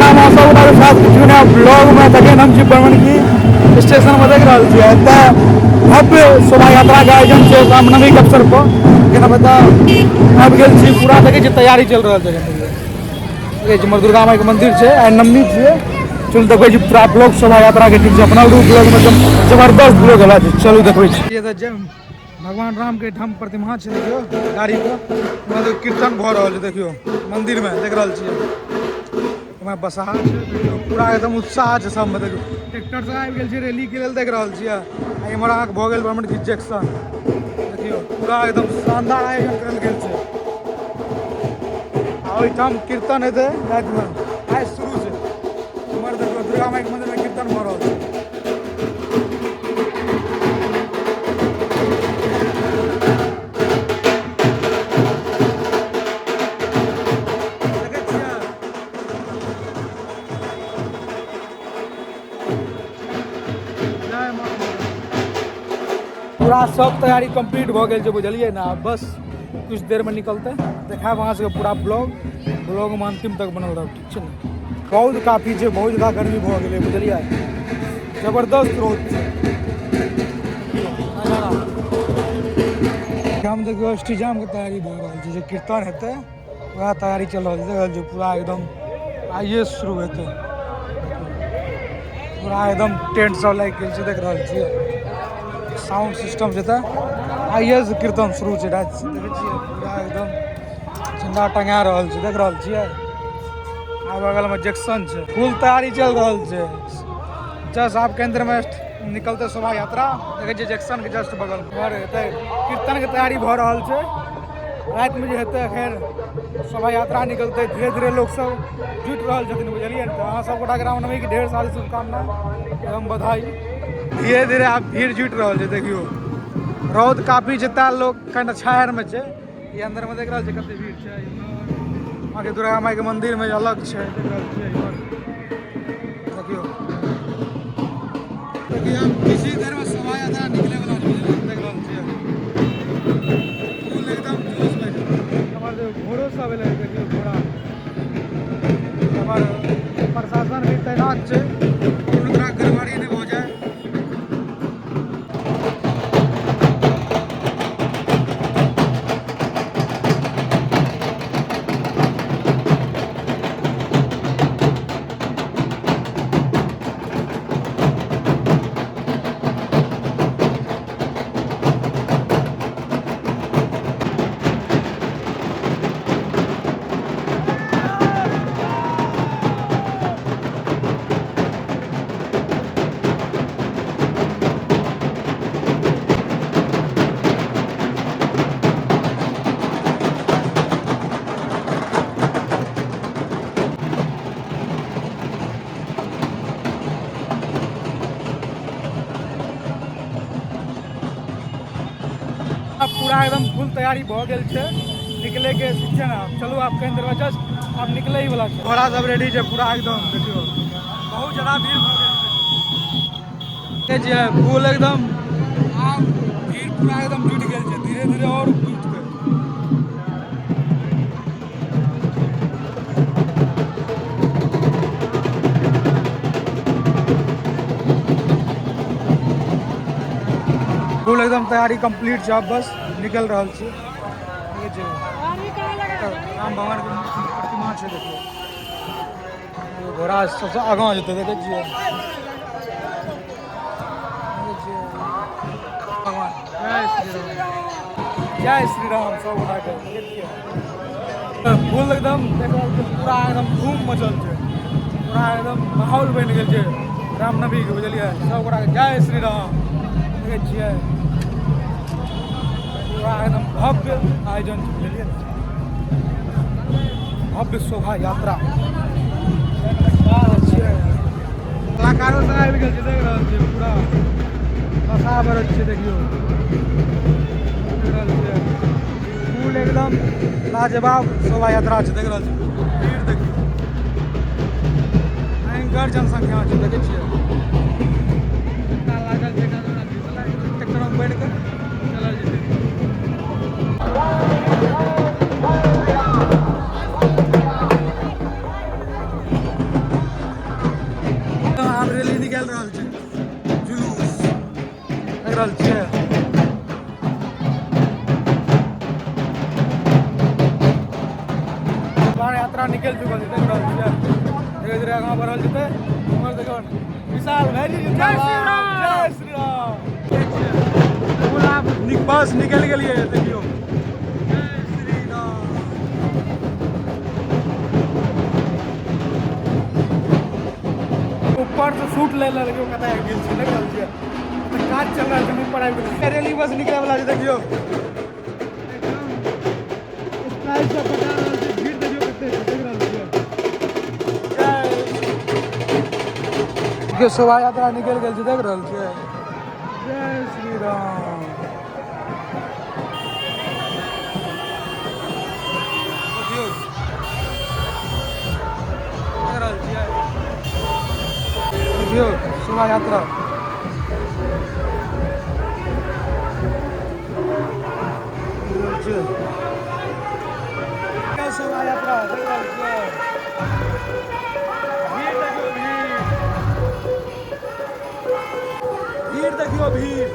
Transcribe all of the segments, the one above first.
प्रणाम अहाँ सब गोटाके साथ किछु नया ब्लॉगमे। तखन हम छी बर्मनकी स्टेशनमे, देख रहल छियै एतऽ भव्य शोभा यात्राके आयोजन छै रामनवमीके अवसर पर। एखन हम एतऽ आबि गेल छी, पूरा देखै छियै तैयारी चलि रहल छै। एखन देखै छी हमर दुर्गा माइके मन्दिर छै, आइ नवमी छियै। चलू देखबै छी पूरा ब्लॉग शोभा यात्राके, ठीक छै? अपना ब्लॉगमे एकदम जबरदस्त ब्लॉग हेला छै, चलू देखबै छी। एतऽ भगवान रामके ठाम प्रतिमा छै, देखियौ गाड़ी पर मतलब कीर्तन भऽ रहल छै, देखियौ मन्दिरमे देख रहल छियै। ओहिमे बसहा छै, देखियौ पूरा एकदम उत्साह छै सबमे। देखियौ ट्रैक्टर सब आबि गेल छै रैलीके लेल, देख रहल छियै। आ इम्हर अहाँके भऽ गेल ब्राह्मण की जंक्शन, देखियौ पूरा एकदम शानदार आयोजन करल गेल छै। आ ओहिठाम कीर्तन हेतै रातिमे, आइ शुरू छै। इम्हर देखियौ दुर्गा माइके मन्दिरमे कीर्तन भऽ रहल छै। पूरा सब तैयारी कंप्लीट भऽ गेल छै, बुझलियै ने? बस कुछ देरमे निकलतै, देखायब अहाँ सबके पूरा ब्लॉग। ब्लॉगमे अंतिम तक बनल रहब, ठीक छै ने? रौद काफी छै, बहुत ज्यादा गर्मी भऽ गेलै, बुझलियै? जबरदस्त रौद छै। हम देखियौ अष्टजामके तैयारी भऽ रहल छै, जे कीर्तन हेतै वएह तैयारी चलि रहल छै। देख रहल छियै पूरा एकदम आइए शुरू हेतै, पूरा एकदम टेंट सब लागि गेल छै, देख रहल छियै साउंड सिस्टम छै। तऽ आइए से कीर्तन शुरू छै राति से। देखै छियै पूरा एकदम झंडा टंगा रहल छै, देख रहल छियै। आ बगलमे जंक्शन छै, फुल तैयारी चलि रहल छै। जस्ट आब केंद्र में निकलते शोभा यात्रा। देखै छियै जंक्शन के जस्ट बगल घर हेतै, कीर्तन के तैयारी भऽ रहल छै। रातिमे जे हेतै खैर शोभा यात्रा निकलतै, धीरे धीरे लोक सब जुटि रहल छथिन, बुझलियै ने? तऽ अहाँ सब गोटाके रामनवमीके ढेर सारी शुभकामना एवं बधाई। धीरे धीरे आब भीड़ जुटि रहल छै। देखियौ रौद काफी छै, तैं लोक कनिटा छाहरिमे छै। ई अन्दरमे देख रहल छै कते भीड़ छै। अहाँके दुर्गा माइके मन्दिरमे अलग छै, देख रहल छियै। इम्हर देखियौ, देखियौ किसी देरमे शोभा यात्रा निकले वाला छै, देख रहल छियै फुल एकदम जोश में। हमर घोड़ो सब एलै, देखियौ घोड़ा। हमर प्रशासन भी तैनात छै, कोनो तरह गड़बड़ी नहि भऽ जाय। पूरा एकदम फुल तैयारी भऽ गेल छै निकले के छै ने। चलू आब कनि देर जस्ट आब निकले ही वाला छै। घोड़ा सब रेडी छै पूरा एकदम, देखियौ बहुत ज्यादा भीड़ भऽ गेल छै। जे फुल एकदम आब भीड़ पूरा एकदम जुटि गेल छै, धीरे धीरे और जुटतै। फुल एकदम तैयारी कंप्लीट छै, आब बस निकल रहल छी। राम भगवान के प्रतिमा छै, देखियौ घोड़ा सबसँ आगाँ जेतै, देखै छियै भगवान। जय श्री राम, जय श्री राम सब गोटाके। फुल एकदम देख रहल छियै पूरा एकदम धूम मचल छै, पूरा एकदम माहौल बनि गेल छै रामनवमीके, बुझलियै? सब गोटाके जय श्री राम। देखै छियै पूरा एकदम भव्य आयोजन छै, बुझलियै ने? भव्य शोभा यात्रा कलाकारो सब आबि गेल छै, देख रहल छियै पूरा बसा बरस छै, देखियौ देख रहल छियै फुल एकदम लाजवाब शोभा यात्रा छै। देख रहल छियै भीड़, देखियौ भयंकर जनसंख्या छै, देखै छियै लागल छै। ट्रैक्टरमे बैठ कऽ चलल जेतै। यात्रा निकलि चुकल छै, देख रहल छियै। धीरे धीरे आगाँ बढ़ल जेतै। उम्हर देखियौ विशाल भाईजी। जय श्री राम। जय श्री राम। पूरा बस निकलि गेलियै, देखियौ। जय श्री राम। ऊपर से सूट ले लेलकै, कतऽ आबि गेल छै, देख रहल छियै। तऽ काज चल रहल छै, ऊपर आबि गेल। रैली बस निकलै वाला छै, देखियौ। स्टाइल से पटा रहल छै। भीड़ देखियौ कते छै, देख रहल छियै। जय। देखियौ, शोभा यात्रा निकलि गेल छै, देख रहल छियै। जय श्री राम। देखियौ, देख रहल छियै। देखियौ शोभा यात्रा। देख रहल छियै। शोभा यात्रा देख रहल छियै। भीड़ देखियौ, भीड़, भीड़ देखियौ, भीड़।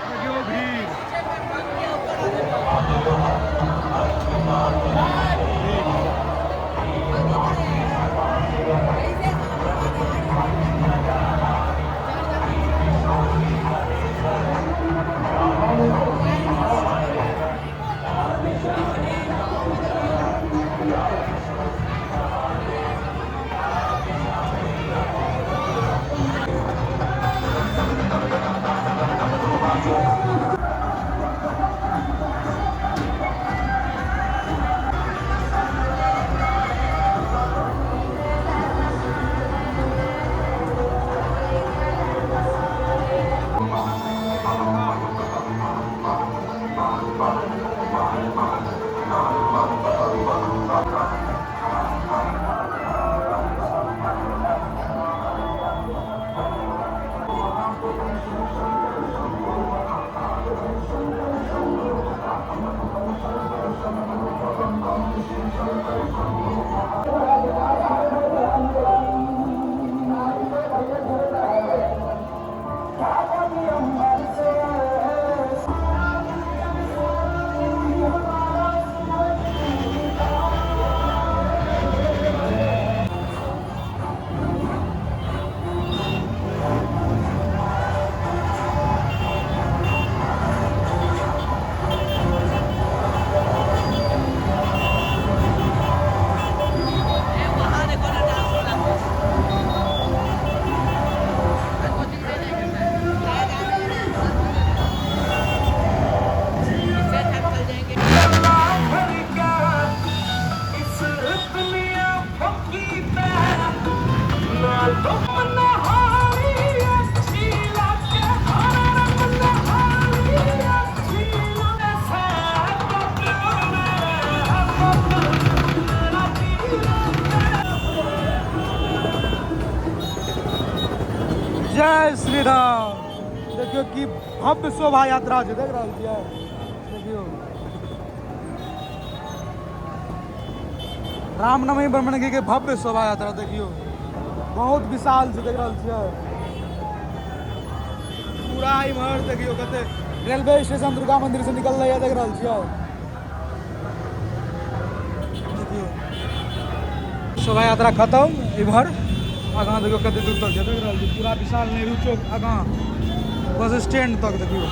देखियौ भीड़। जय श्री राम। देखियौ की भव्य शोभा यात्रा छै, देख रहल छियै। देखियौ, रामनवमी ब्रह्मणगी के भव्य शोभा यात्रा देखियौ, बहुत विशाल छै, देख रहल छियै। पूरा इम्हर देखियौ कते रेलवे स्टेशन दुर्गा मंदिर से निकललै है, देख रहल छियै। देखियौ, शोभा यात्रा खत्म। इम्हर आगाँ देखियौ कते दूर तक छै, देख रहल छी। पूरा विशाल नेहरू चौक आगाँ बस स्टैंड तक देखियौ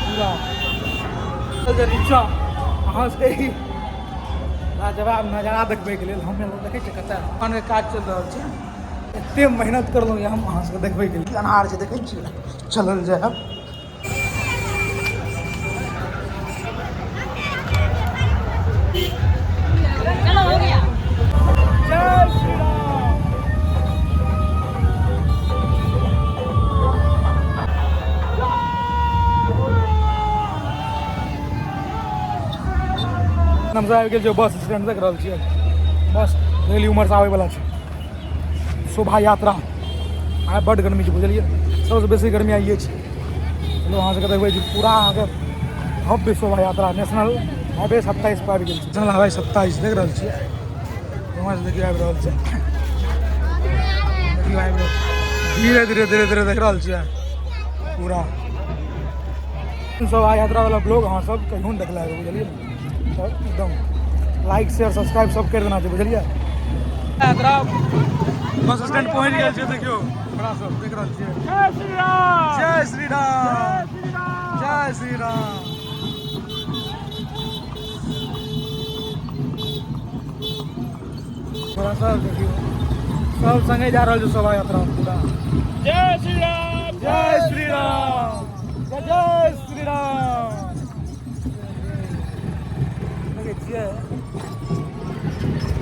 पूरा। नीचा अहाँ से लाजवाब नजारा देखबैके लेल। हम देखै छियै कतऽ के काज चलि रहल छै। एते मेहनत करलहुँ हम अहाँ सबके देखबैके लेल। अन्हार छै, देखै छियै, चलल जाय। चलो हो गया। जय श्री राम। हमसब आबि गेल छियै बस स्टैंड, देख रहल छियै बस रैली उम्हरसँ आबैवला छै। शोभा यात्रा। आइ बड्ड गर्मी छै, बुझलियै, सबसँ बेसी गर्मी आइए छै। चलू अहाँ सबके देखबै छी पूरा अहाँके भव्य शोभा यात्रा। नेशनल हाईवे 27 पर आबि गेल छै। नेशनल हाईवे 27 देख रहल छियै, उम्हरसँ देखियौ आबि रहल छै, देखियौ आबि रहल, धीरे धीरे धीरे धीरे देख रहल छियै पूरा शोभा यात्रा वाला ब्लॉग। अहाँ सब कहियो नहि देखले हेबै, बुझलियै ने? तऽ एकदम लाइक शेयर सब्सक्राइब सब करि देना छै, बुझलियै? यात्रा बस स्टैंड पहुँच गेल छै। देखियौ बड़ा सब देख रहल छियै। जय श्री राम, जय श्री राम, जय श्री राम। थोड़ा सब देखियौ सब संगे जा रहल छै शोभा यात्रा पूरा। जय श्री राम, जय श्री राम, जय जय श्री राम। देखै छियै।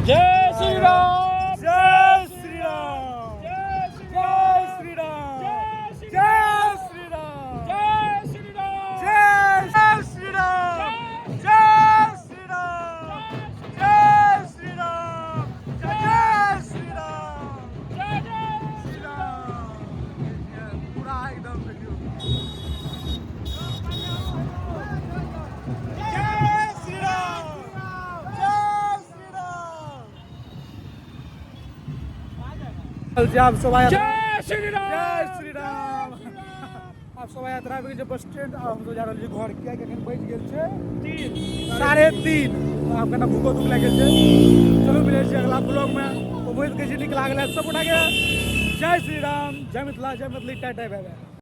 जय श्री राम, जय श्री राम, जय श्री जय राम, श्री राम, जय श्री राम, जय श्री राम, जय जय श्री राम, जय श्री राम, जय श्री राम, जय जय श्री राम, जय जय श्री राम। पूरा एकदम देखियौ। जय श्री राम, जय श्री राम। आब शोभा यात्रा। जय श्री राम, जय श्री राम। आब शोभा यात्रा आबि गेल छै बस स्टैंड। आब हमसब जा रहल छी घर, कियाकि एखन बजि गेल छै 3:30। आब कनिटा भूखो दुख लागि गेल छै। चलू मिलै छी अगला ब्लॉगमे। उम्मीद करै छी नीक लागल हैत। सब गोटाके जय श्री राम, जय मिथिला, जय मैथिली। टाटा, बाय बाय।